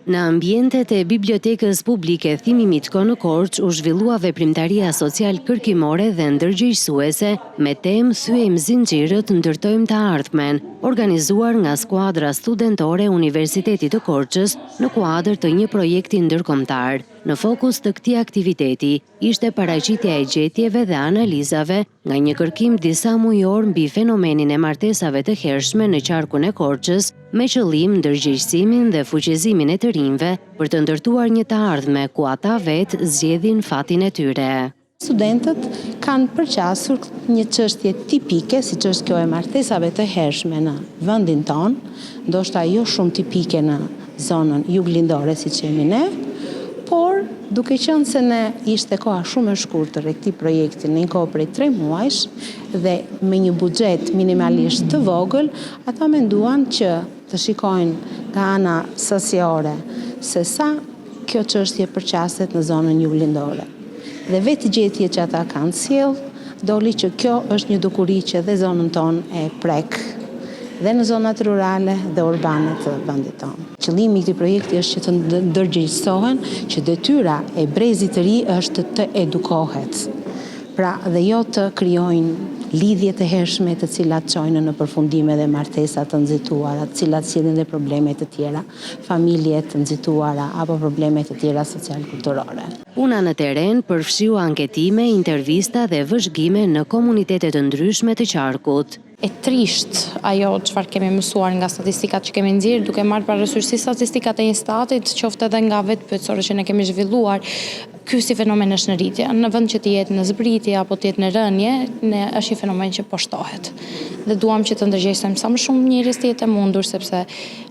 Në ambientet e Bibliotekës Publike Thimi Mitko në Korçë u zhvillua veprimtaria social kërkimore dhe ndërgjegjësuese me temë Thyejmë zinxhirët, ndërtojmë të ardhmen, organizuar nga skuadra studentore e Universitetit të Korçës në kuadër të një projekti ndërkombëtar. Në fokus të këtij aktiviteti ishte paraqitja e gjetjeve dhe analizave nga një kërkim disa mujor mbi fenomenin e martesave të hershme në qarkun e Korçës, me qëllim ndërgjegjësimin dhe fuqizimin e të rinjve për të ndërtuar një të ardhme ku ata vetë zgjedhin fatin e tyre. Studentët kanë përqasur një çështje tipike, siç është kjo e martesave të hershme në vendin tonë, ndoshta jo shumë tipike në zonën juglindore siç jemi ne, por duke qenë se ne ishte koha shumë e shkurtër e këtij projekti në një kohë prej tre muajsh dhe me një buxhet minimalisht të vogël, ata menduan që të shikojnë nga ana sasiore se sa kjo çështje përqaset në zonën juglindore. Dhe vetë gjetjet që ata kanë sjellë, doli që kjo është një dukuri që dhe zonën tonë e prek dhe në zonat rurale dhe urbane të vendit tonë. Qëllimi i këtij projekti është që të ndërgjegjësohen që detyra e brezit të ri është të edukohet. Pra dhe jo të krijojnë lidhje të hershme të cilat çojnë në përfundime dhe martesa të nxituara, të cilat sjellin dhe probleme të tjera, familje të nxituara apo probleme të tjera social-kulturore. Puna në terren përfshiu anketime, intervista dhe vëzhgime në komunitete të ndryshme të qarkut. E trishtë ajo çfarë kemi mësuar nga statistikat që kemi nxjerrë, duke marrë parasysh si statistikat e Instatit, qoftë edhe nga vetë pyetësorët që ne kemi zhvilluar, ky si fenomen është në rritje. Në vend që të jetë në zbritje apo të jetë në rënie, ne është një fenomen që po shtohet. Dhe duam që të ndërgjegjësojmë sa më shumë njerëz të jetë e mundur, sepse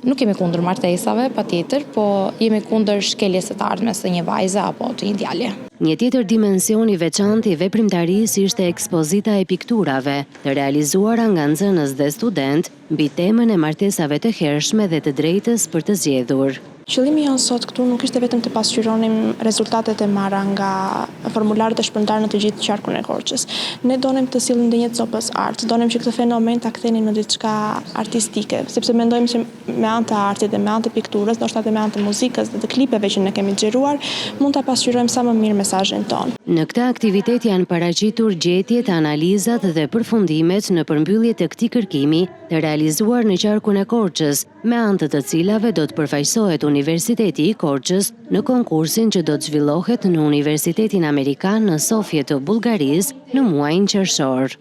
nuk jemi kundër martesave, patjetër, po jemi kundër shkeljes së të ardhmes së një vajze apo të një djali. Një tjetër dimension i veçantë i veprimtarisë ishte ekspozita e pikturave, të realizuara nga nxënës dhe studentë mbi temën e martesave të hershme dhe të drejtës për të zgjedhur. Qëllimi jonë sot këtu nuk ishte vetëm të pasqyronim rezultatet e marra nga formularët e shpërndarë në të gjithë qarkun e Korçës. Ne donim të sillnim dhe një copëz art, donim që këtë fenomen ta kthenim në diçka artistike, sepse mendojmë që me anë të artit dhe me anë të pikturës, ndoshta edhe me anë të muzikës dhe të klipeve që ne kemi xhiruar, mund ta pasqyrojmë sa më mirë mesazhin tonë. Në këtë aktivitet janë paraqitur gjetjet, analizat dhe përfundimet në përmbyllje të këtij kërkimi të realizuar në qarkun e Korçës, me anë të të cilave do të përfaqësohet Universiteti i Korçës në konkursin që do të zhvillohet në Universitetin Amerikan në Sofje të Bullgarisë në muajin qershor.